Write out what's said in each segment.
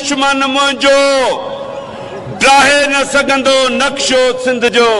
دشمن منهنجو، ڊاهي نه سگهندو نقشو سنڌ جو،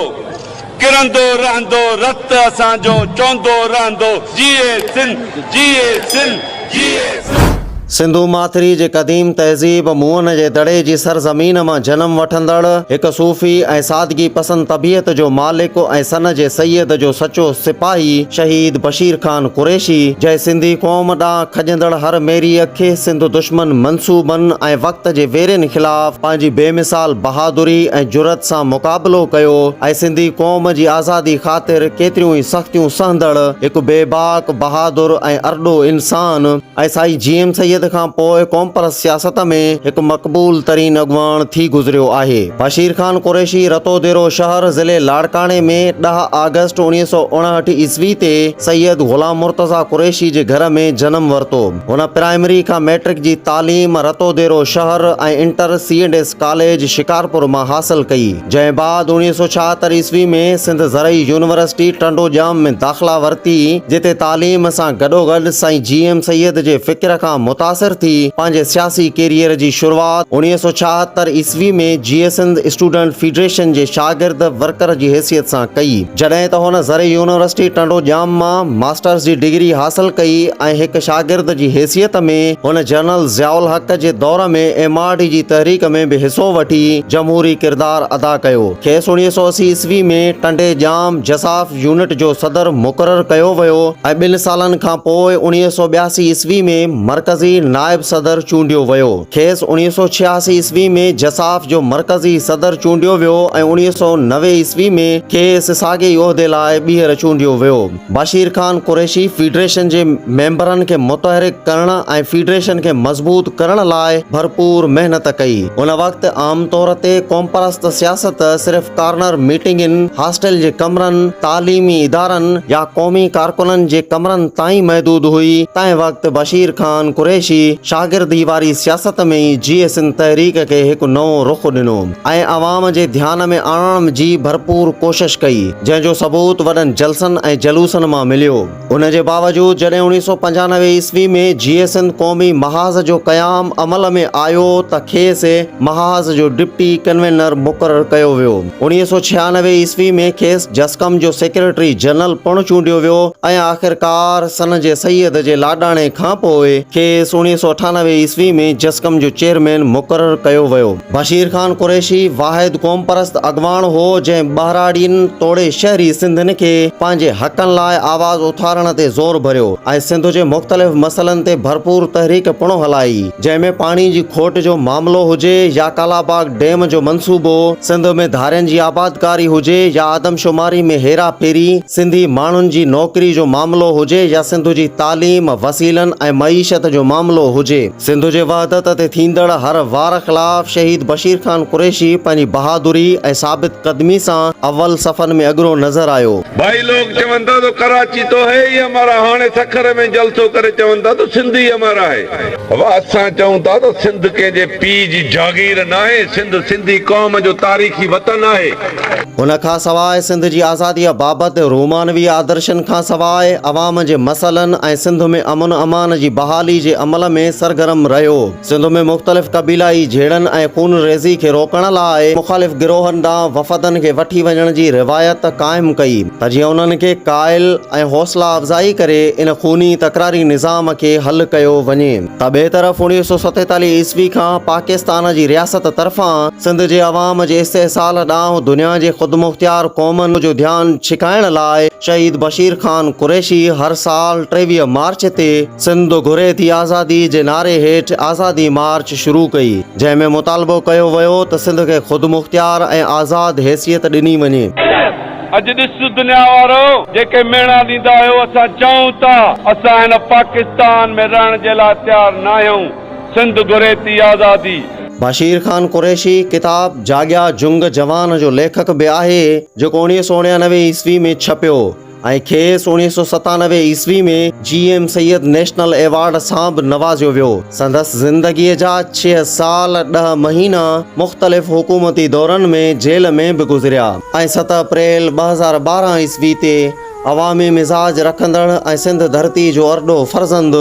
ڪرندو رهندو رت اسان جو، چوندو رهندو جيئي سنڌ، جيئي سنڌ، جيئي سنڌ. سنڌو ماٿري جي قديم تهذيب موئن جي دڙي جي سرزمين مان جنم وٺندڙ هڪ صوفي ۽ سادگي پسند طبيعت جو مالڪ ۽ سن جي سيد جو سچو سپاهي شهيد بشير خان قريشي جنهن سنڌي قوم ڏانهن کڄندڙ هر ميريء کي سنڌ دشمن منصوبن ۽ وقت جي ويرين خلاف پنهنجي بي مثال بهادري ۽ جرئت سان مقابلو ڪيو ۽ سنڌي قوم جي آزادي خاطر ڪيتريون ئي سختيون سهندڙ هڪ بيباڪ، بهادر ۽ ارڏو انسان ۽ سائين جي ايم سيد کان پوء قومپرست سياست ۾ هڪ مقبول ترين اڳواڻ ٿي گذريو آهي. بشير خان قريشي رتوديرو شهر ضلعي لاڙڪاڻي ۾ ڏهه آگسٽ 1959 عيسوي تي سيد غلام مرتضيٰ قريشي جي گهر ۾ جنم ورتو. هن پرائمري کان مئٽرڪ جي تعليم رتوديرو شهر ۽ inter C and S college Shikarpur مان حاصل ڪئي. جنهن بعد 1976 عيسوي ۾ سنڌ زرعي يونيورسٽي ٽنڊو ڄام ۾ داخلا ورتي، جتي تعليم سان گڏوگڏ سائين جي ايم سيد جي فڪر کان متاثر ٿي پنهنجي سياسي ڪيريئر جي شروعات 1976 عيسوي ۾ جيئي سنڌ اسٽوڊنٽ فيڊريشن جي شاگرد ورڪر جي حيثيت سان ڪئي. جڏهن ته هن زرعي يونيورسٽي ٽنڊو ڄام مان ماسٽرس جي ڊگري حاصل ڪئي ۽ هڪ شاگرد جي حيثيت ۾ هن جنرل ضياء الحق جي دور ۾ ايم آر ڊي جي تحريڪ ۾ به حصو وٺي جمهوري ڪردار ادا ڪيو. کيس 1980 عيسوي ۾ ٽنڊي ڄام جساف يونٽ جو صدر مقرر ڪيو ويو ۽ ٻن سالن کان پوء 1982 عيسوي ۾ مرڪزي نائب صدر چونڊيو ويو. کيس 1986 عيسوي ۾ جساف جو مرڪزي صدر چونڊيو ويو ۽ 1990 عيسوي ۾ کيس ساڳئي ئي عهدي لاء ٻيهر چونڊيو ويو. بشير خان قريشي فيڊريشن جي ميمبرن کي متحرڪ ڪرڻ ۽ فيڊريشن کي مضبوط ڪرڻ لاء ڀرپور محنت ڪئي. ان وقت عام طور تي قومپرست سياست صرف ڪارنر ميٽنگن، هاسٽل جي ڪمرن، تعليمي ادارن يا قومي ڪارڪنن جي ڪمرن تائين محدود هئي، تنهن وقت بشير خان قريشي شاگردي واري سياست ۾ ئي جيئي سنڌ تحريڪ کي هڪ نئون رخ ڏنو ۽ عوام جي ڌيان ۾ آڻڻ جي ڀرپور ڪوشش ڪئي. جنهن جو ثبوت وڏن جلسن ۽ جلوسن مان مليو. ان جي باوجود جڏهن 1995 عيسوي ۾ جيئي سنڌ قومي محاذ جو قيام عمل ۾ آيو ته کيس محاذ جو ڊپٽي ڪنوينر مقرر ڪيو ويو. 1996 عيسوي ۾ کيس جسقم جو سيڪريٽري جنرل پڻ چونڊيو ويو ۽ آخرڪار سن جي سيد جي لاڏاڻي کانپوء کيس 1998 عيسوي ۾ جسقم جو چيئرمين مقرر ڪيو ويو. بشير خان قريشي واحد قومپرست اڳواڻ هو جنهن ٻهراڙين توڙي شهري سنڌين کي پنهنجي حقن لاء آواز اٿارڻ تي زور ڀريو ۽ سنڌ جي مختلف مسئلن تي ڀرپور تحريڪ پڻ هلائي جنهن ۾ پاڻي جي کوٽ جو معاملو هجي يا ڪالاباغ ڊيم جو منصوبو، سنڌ ۾ ڌارين جي آبادڪاري هجي يا آدمشماري ۾ هيرا ڦيري، سنڌي ماڻهن جي نوڪري جو معاملو هجي يا سنڌ جي تعليم، وسيلن ۽ معيشت جو معاملو هجي. سنڌ جي وحدت تي ٿيندڙ هر وار خلاف شهيد بشير خان قريشي پنهنجي بهادري ۽ ثابت قدمي سان اول صفن ۾ اڳرو نظر آيو. ڀائي لوگ چون ٿا تو ڪراچي تو هي ئي همارا هاڻي سکر ۾ جلسو ڪري چون ٿا تو سنڌ ئي همارا هي. بابا اسان چئون ٿا ته سنڌ ڪنهن جي پيء جي جاگير ناهي سنڌ سنڌي قوم جو تاريخي وطن آهي. ان کان سواء سنڌ جي آزاديء بابت رومانوي آدرشن کان سواء عوام جي مسئلن ۽ سنڌ ۾ امن امان جي بحالي جي عمل ۾ سرگرم رهيو. سنڌ ۾ مختلف قبيلائي جهيڙن ۽ خونريزي کي روڪڻ لاء مخالف گروهن ڏانهن وفدن کي وٺي وڃڻ جي روايت قائم ڪئي ته جيئن انهن کي قائل ۽ حوصلا افزائي ڪري ان خوني تڪراري نظام کي حل ڪيو وڃي. ته ٻئي طرف 1947 عيسوي کان پاڪستان جي رياست طرفان سنڌ جي عوام جي استحصال ڏانهن دنيا جي خودمختيار قومن جو ڌيان ڇڪائڻ لاء شهيد بشير خان قريشي هر سال 23 مارچ تي سنڌ گهري ٿي آزادي جي نعري هيٺ آزادي مارچ شروع ڪئي جنهن ۾ مطالبو ڪيو ويو ته سنڌ کي خودمختيار ۽ آزاد حيثيت ڏني وڃي. اڄ ڏس دنيا وارؤ جيڪي ميڻا ڏيندا آهيو اسان چئون ٿا اسان هن پاڪستان ۾ رهڻ جي لاء تيار ناهيون سنڌ گهري ٿي آزادي. بشير خان قريشي ڪتاب جاڳيا جنگ جوان جو ليکڪ به آهي جيڪو 1999 عيسوي ۾ ڇپيو ۽ کيس 1997 عيسوي ۾ G M Syed national award سان به نوازيو ويو. سندس زندگيء جا ڇهه سال ڏهه مهينا مختلف حڪومتي دورن ۾ جيل ۾ به گذريا. ۽ ست اپريل 2012 عيسوي تي عوامي مزاج رکندڙ ۽ سنڌ ڌرتي جو ارڏو فرزند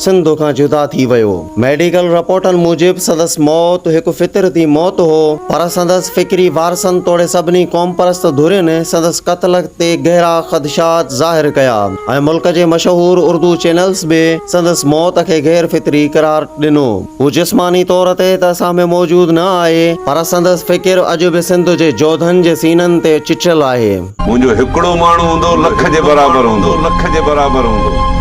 سنڌ کان جدا ٿي ويو. ميڊيڪل رپورٽن موجب سندس موت هڪ فطرتي موت هو، پر سندس فڪري وارثن توڙي سڀني قومپرست ڌرين سندس قتل تي گهرا خدشات ظاهر ڪيا ۽ ملڪ جي مشهور اردو چينلز به سندس موت کي غير فطري قرار ڏنو. هو جسماني طور تي ته اسان ۾ موجود نه آهي، پر سندس فڪر اڄ به سنڌ جي جوڌن جي سينن تي چٽيل آهي. منهنجو هڪڙو ماڻهو هوندو لک جي برابر هوندو لک جي برابر هوندو.